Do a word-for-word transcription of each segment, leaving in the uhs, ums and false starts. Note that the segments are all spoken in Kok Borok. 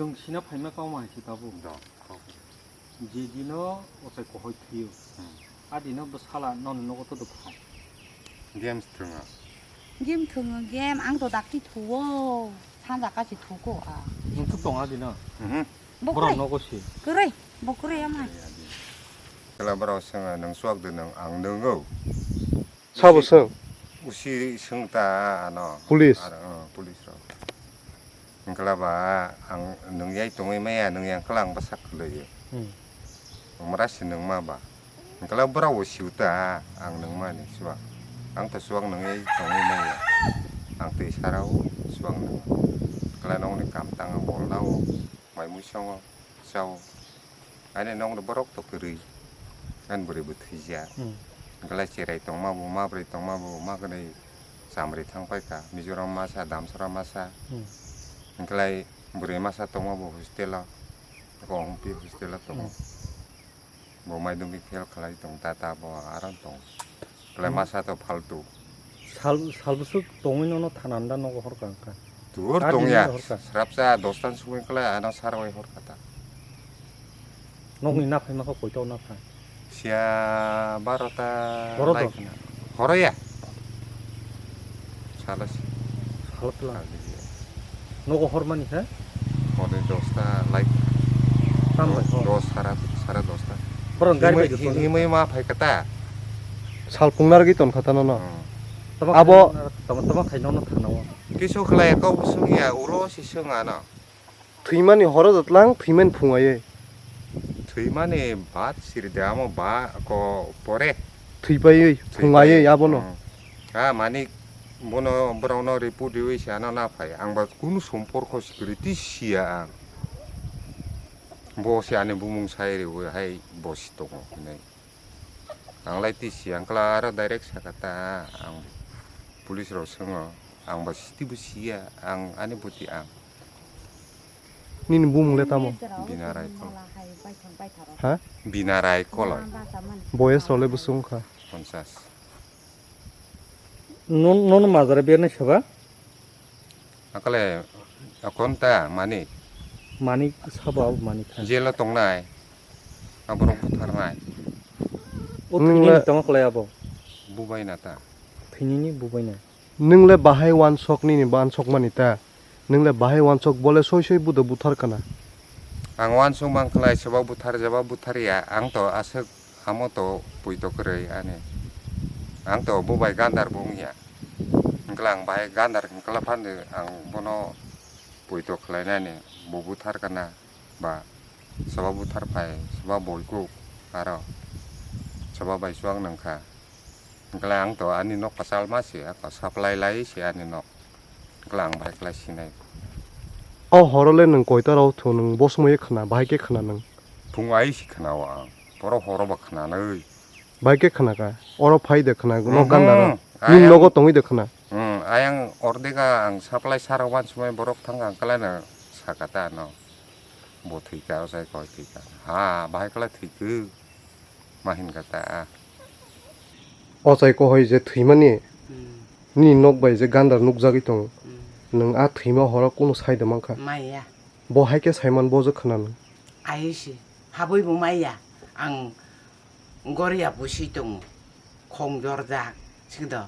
Nwng sina phaima kau ma hai se tabuk. Do, kau. Je dino ochai kohoi thwiyo. Hmm. A dino bwsala noni nogo todo phai. Games thwngo. Game thwngo, game ang to dakti thuo. Sanja kasi thuko a. Nwng to tong a dino. Mhm. Bo Borok kwrwi. Nogo si. Kwrwi, bo kwrwi ama. Kela borok swngo, nwng chuak de nwng, ang nwngo. Sabo Usi, swng? Usi swng ta ano. Police? Ar, uh, police rok. Wngkla ba ang nwngyai tongwi maya, nwngyang kla ang bwsak kwlaiyo. Hmm. Omra se nwngma ba. Wngkla borok bo siu ta ang nwngmani chuak. Ang to chuak nwngyai tongwi maya. Ang twi sarao chuak nwngo. Wngkla nokni kam tang ang bolnao. Mai mui songo, chao. Ani nokni borok to kwrwi. Ani bwrwi bo thwijak. Hmm. Wngkla cherai tongma bo, ma bwrwi tongma bo, ma kwnwi chamri thang paikha. Mizoram masa, Damsara masa. Hmm. Wngkla bwrwi masa tongma bo hostel o. Kongpi hostel o tongo. Hmm. Bo maidungni khel khlai tong ta, ta bo aram tong. Belai Hmm. Masa to faltu. Sal, sal bwswk tongwi nono thananda nogo horka wngkha. Dur. Adi tongya. Nono horka. Srapsa dosta ni sugwi khlai ano sarwi horka ta. Nokni naphai makha koito naphai. Sia barota. Horo lai to? Khna. Horoya. Salo si. Salo pla. Salo si. Nogo hormani ha? Hore dosta, like, tam bai ho. Dos, sara, sara dosta. Borok gari bai himwi, himwi ma phai kata. Sal pungnar gi ton khata no no. Hmm. Tama abo khai, tama, tama khai no no thana o. Kisu khlai kau sung ya, ulo si sung ano. Thwimani horo jotlang, thwimani phung ayoi. Thwimani bat siri de amo ba ko pore. Thwipaiwi, thwipaiwi, phung aywi abono. Hmm. Ha, manik bono borokno report riwi se ano na phai. Ang ba kunu somporko sikiri twi siya ang. Bo se ani bumung sai riwi hai bo si tongo hinwi. Ang lai twi siya ang kla aro direct saka ta ang police rok swngo. Ang ba siti bo siya ang ani boti ang. Nini bumung le tamo? Bina Raikol. Ha? Bina Raikol. Boyes role bwswng kha. Ponchas. Non, non mazara bernai saba? Akale akon ta Manik. Manik saba abo Manik kha. Jelo tongnai. Aborok butharnai. O Nwng thwinini le tamo khlai abo? Bubai na ta. Thwinini bubai na. Nwng le bahai wansok nini bansok mani ta? Nwng le bahai wansok bole soi soi budo buthar kana? Ang wansok mang khlai seba buthar jeba buthar ya, ang to aswk amo to puito kwrwi ani. Ang to bubai gandar bo wngya. Wngkla ang bahai gandar wngkla phano ang bono puito khlainani bo buthar kana ba seba buthar phai seba boikuk aro seba bai chuak nangkha. Wngkla ang to ani nok kwchal ma se, ako supply lai se ani nok. Wngkla ang bahai khlai sinai. O horo le nwng koita rw thu nwng bo somoi khna, bahai khe khna nwng? Phung ai si khna o ang. Borok horo ba khna nai. Bahai khe khna ka? Oro phai de khna, nok ganda ro. Mhm. Nini nogo tongwi de khna? Hmm, ayang ordega ang supply sarok wansumai borok thang ang khlai na saka ta no. Bo thwi ka, o sai koi thwi ka. Ha, bahai khlai thwi khe. Ma hin kha ta. O chai kohoi je thwimani, hmm, nini nok bai je gandar nukjagwi tongo, hmm, nwng a thwima horo kunu sai de mankha? Maya. Bo hai khe saiman bo je khwnano. Ai si, habwi bo maya. Ang goria busi tongo. Khong jorjak, singdo.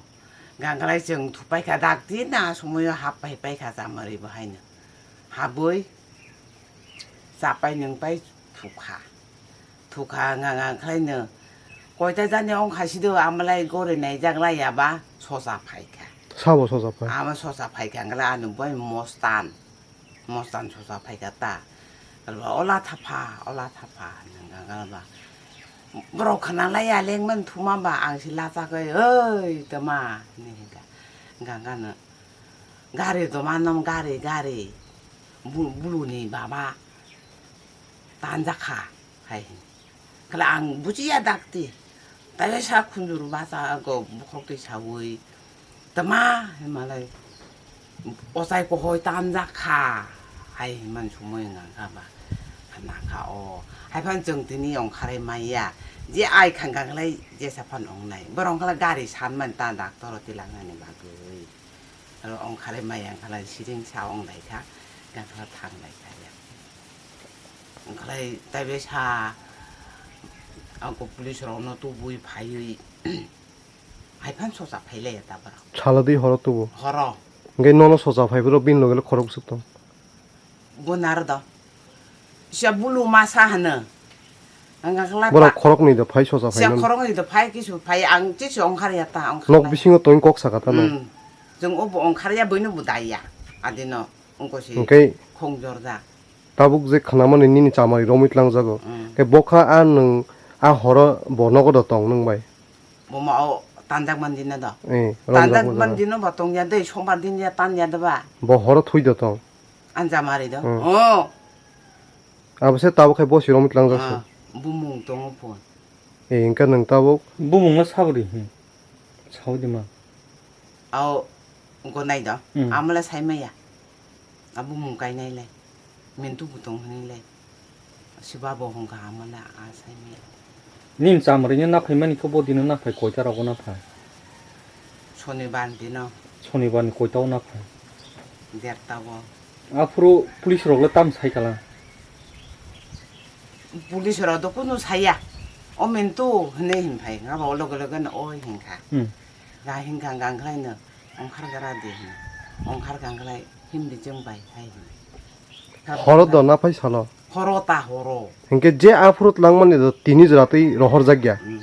Ganglai chwng thupai kha dak di na somoyo hap pai pai kha chamari bo haino. Habwi chapai nwng pai thukha. Thukha nga nga khlaino. Koita jani ong khasido amalai gore naijak laiya ba sosa phaikha. Sabo sosa phai? Ama sosa phaikha wngkha ano bai mostan. Mostan sosa phaikha ta. Kalba ola thapha, ola thapha, nang ga ba. Borok khna laiya lengman thuma ba ang si lachagwi, "Oi, tama," hinwi hwnkha. Gangano, "Gari toma nom, gari, gari. Bu-, buluni baba tanjakha," hai hwn. Kala ang bujiya dakti. Taiwe sa khunjuru basa go bukhok twi sawi. Tama himalai ochai kohoi tanjak kha. Hai himan sumui wngkha ba. Hanakha o. Haiphan chwng tini ongkharai maya. Je ai khangkha khlai jesa phan ongnai. Borok khala gari sanmani ta doctor o tilangnani bagwi. Aro ongkharai maya wngkhala siring sa onglaikha. Gangkhala thanglaikha ya. Tai, tai bai sa, ako police rokno tubui phaiwi, haiphan socha phailaiya ta borok. Salo di horo tubu? Horo. Hwnkhe nono socha phai borok bini loge le khorok bwswk tong? Bo naro do. Sia bulu masa hano. Ang kakla borok ta khoroknwi do phai socha phai siya mani. Khoroknwi do phai kisu phai ang chisu ongkhar ya ta ongkhar. Nok lai. Bisingo tong kok saka ta no. Hmm. Jong obo ongkhar ya boino budai ya. Adino ongko si. Hwnkhe khong jorjak. Tabuk je khnamani nini chamari romwi tlangjago. Hmm. Khe bokha a nwng a horo bo nogo do tong nwng bai. Bo ma o tanjak man dino do. Eh, romjak tanjak man dino ba tong ya dei, sombar din ya tan ya do ba. Bo horo thui do tong. An chamari do. Hmm. Oh. Abo se tabuk khai bosi romwi tlangjak se. Ah, bumung tongo phun. Eh, hwnkhe nwng tabuk. Bumung no sabri, hmm. Saudi ma. Ao, gonai do. Hmm. Amla sai maya. A bumung kainai le. Mintu butong hwnwi le. Siba bo hwnkha amla a sai maya. Nin chamrwino naphai mani khe bo dino naphai koita rogo naphai? Sonibar dino. Sonibarni koita o naphai? Derta o. Aphuru police rok le tam sai kala? Police rok do kunu saya. O mintu hwnwi hinphai nga bo loge loge no oi hinkha. Hmm. Ga hinkha gangkhlai no ongkhar gara di hin. Ongkhar gangkhlai himdi chwng bai hai hin. Horo do naphai salo? Horo ta horo. Hinkhe je aphuru tlangmani do tini jora twi rohorjak ya. Hmm.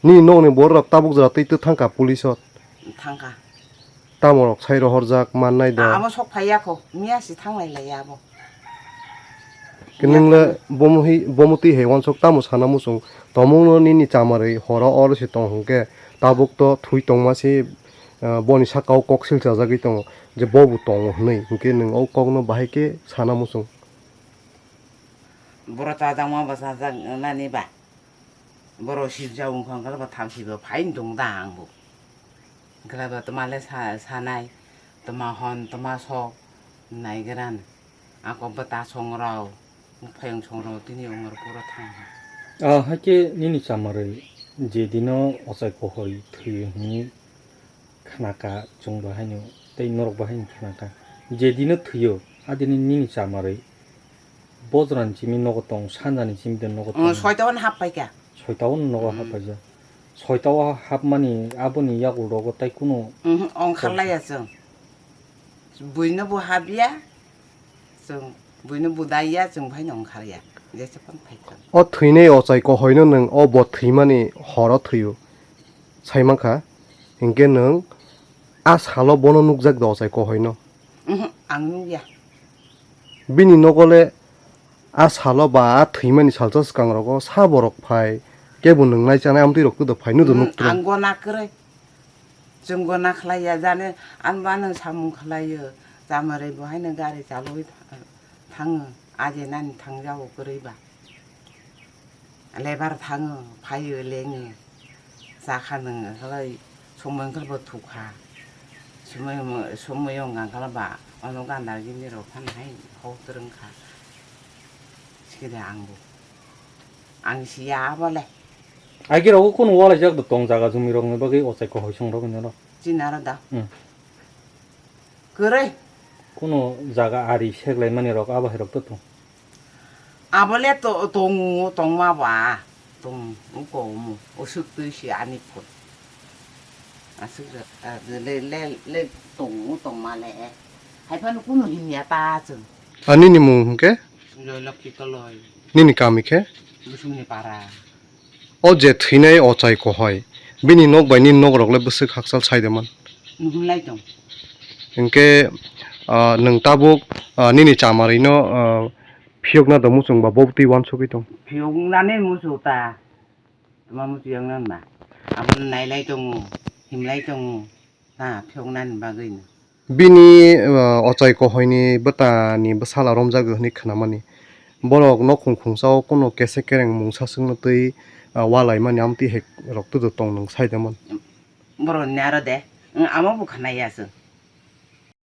Nini nokni borok tabuk jora twi twi thangkha police o. Thangkha. Tamo rok sai rohorjak mannai da. Amo sok phaiya kho, miya si thanglai laiya abo. Khe nwng le bomo hi, bomo twi hai wansok tamo sana muchung. Tomung no nini chamarwi horo oro se tong hwnkhe tabuk to thwi tongma se, ah, boni saka o kok silchajagwi tongo je bo bo tongo hwnwi. Hinkhe nwng o kok no bahai khe sana muchung. Boro chajakma bo chajak nani ba. Borok sibjak wngkha, wngkha ba thamchi bo phaini tongo da ang bo. Wngkha ba twma le sa-, sanai, twma hwn, twma sok naigra ni. Ako bwta song rok, buphayung song rok tini umor puro thang. Ah, hakhe nini chamarwi je dino ochai kohoi thwi hwnwi khnaka, chwng bo haino tei norok bo haino khnaka. Je dino thwio, a dini nini chamarwi bojra ni simi nogo tong, sanja ni simi de nogo tong. Soita o hap pai kha. Soita o nogo hap pai ja. Soita o hapmani aboni yagulo rogo tai kuno. Mhm, ongkhar laiya chwng. Buino bo hapya, chwng buino budaiya, chwng phaino ongkharya. Jesa phano phaikha. O thwinai ochai kohoino nwng o bo thwimani horo thwio. Saimankha, hinkhe nwng a salo bono nukjak da ochai kohoino? Mhm, ang nukya. Bini nogo le a salo ba a thwimani salsa swkang rogo sa borok phai, kebo nwng nai chanai amtwi rok twi do phai, nw do nuk twrwng. Ang gona kwrwi. Chwng gona khlaiya, jani ani ba nwng samung khlaio, chamarwi bo haino gari chalwi tha-, thango, aje nani thangjago kwrwi ba. Lebar thango, phaio, lengo, chakha nwng khlai, somoi wngkha bo thukha, somoi mo-, somoi wngkha khlai ba, ono ganda gini rok phano hai hok twrwng kha, sikide ang bo, ang siya abo le. Agi rogo kunu walaijak do tong jaga jumi rokni bagwi ochai kohoi song rok hinwi no. Chini aro da. Hmm. Kwrwi. Kunu jaga ari seklai mani rok abo hai rok to tong. Abo le to, tongo, tongma ba. Tong, uko umu, usuk twi si ani phun. Asuk, ah, le, le, le, tongo, tongma le. Hai phano kunu himya ta chwng. Ani ni mung hwnkhe? Joy Lokhi Koloi. Nini kami khe? Busungni para. O je thwinai ochai kohoi, bini nok bai nini nok rok le bwswk hakchal sai de man? Nuhumlai tong. Hinkhe, ah, nwng tabuk, ah, nini chamarwi no, ah, phiyokna do muchung ba bo twi uansugwi tong? Phiyoknani muchung ta. Tma muchung yang nang na? Abo nailai tongo, himlai tongo. Ha, phiyoknani bagwi no. Bini, uh, ochai kohoini bwtani bwsala romjago hwnwi khnamani. Borok nokhung khungsa o kunu kese kereng mungsa swngno twi, uh, walaimani amtwi hai rok tudo tong nwng sai de man. Borok ni aro de, ang amo bo khnaya chwng.